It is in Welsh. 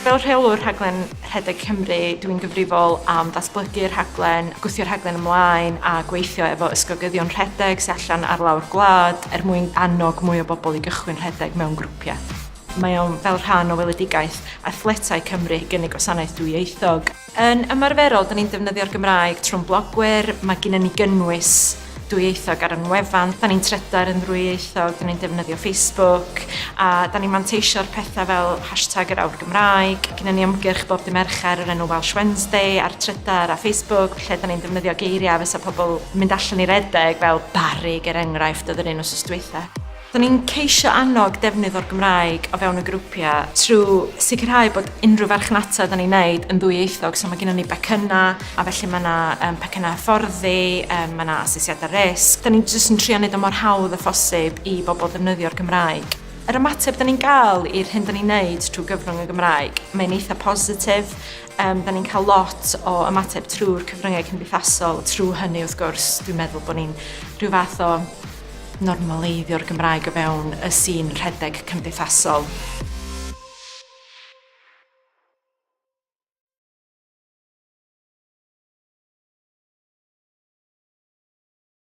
Fel rheolwr rhaglen Rhedeg Cymru, dwi'n gyfrifol am ddatblygu'r rhaglen, gwthio'r rhaglen ymlaen a gweithio efo ysgogyddion rhedeg sy allan ar lawr gwlad er mwyn annog mwy o bobl i gychwyn rhedeg mewn grwpiau. Mae o'n fel rhan o weledigaeth Athletau Cymru i gynnig gwasanaeth dwyieithog. Yn ymarferol, da ni'n defnyddio'r Gymraeg trwy'n blogwyr, mae gennym ni gynnwys dwyieithog ar ein wefan, da ni'n trydar yn ddwyieithog, da ni'n defnyddio Facebook, a da ni'n manteisio ar pethau fel hashtag yr awr Gymraeg. Gennym ni ymgyrch bob dy Mercher o'r enw Welsh Wednesday ar Trydar a Facebook, lle da ni'n defnyddio geiriau fysa pobl mynd allan i redeg, fel barrig er enghraifft oedd yr un wythnos dwytha. Da ni'n ceisio annog defnydd o'r Gymraeg o fewn y grwpiau trwy sicrhau bod unrhyw farchnata da ni'n neud yn ddwyieithog. So mae gennym ni becynnau, a felly mae yna pecynnau hyfforddi, mae yna asesiadau risg. Da ni'n jyst yn trio neud o mor hawdd â phosib i bobl ddefnyddio'r Gymraeg. Yr ymateb da ni'n gael i'r hyn da ni'n neud trwy gyfrwng y Gymraeg, mae'n eitha positif. Da ni'n cael lot o ymateb trwy'r cyfryngau cymdeithasol. Trwy hynny, wrth gwrs, dwi'n meddwl bod ni'n rhyw fath o normaleiddio'r Gymraeg o fewn y sîn rhedeg cymdeithasol.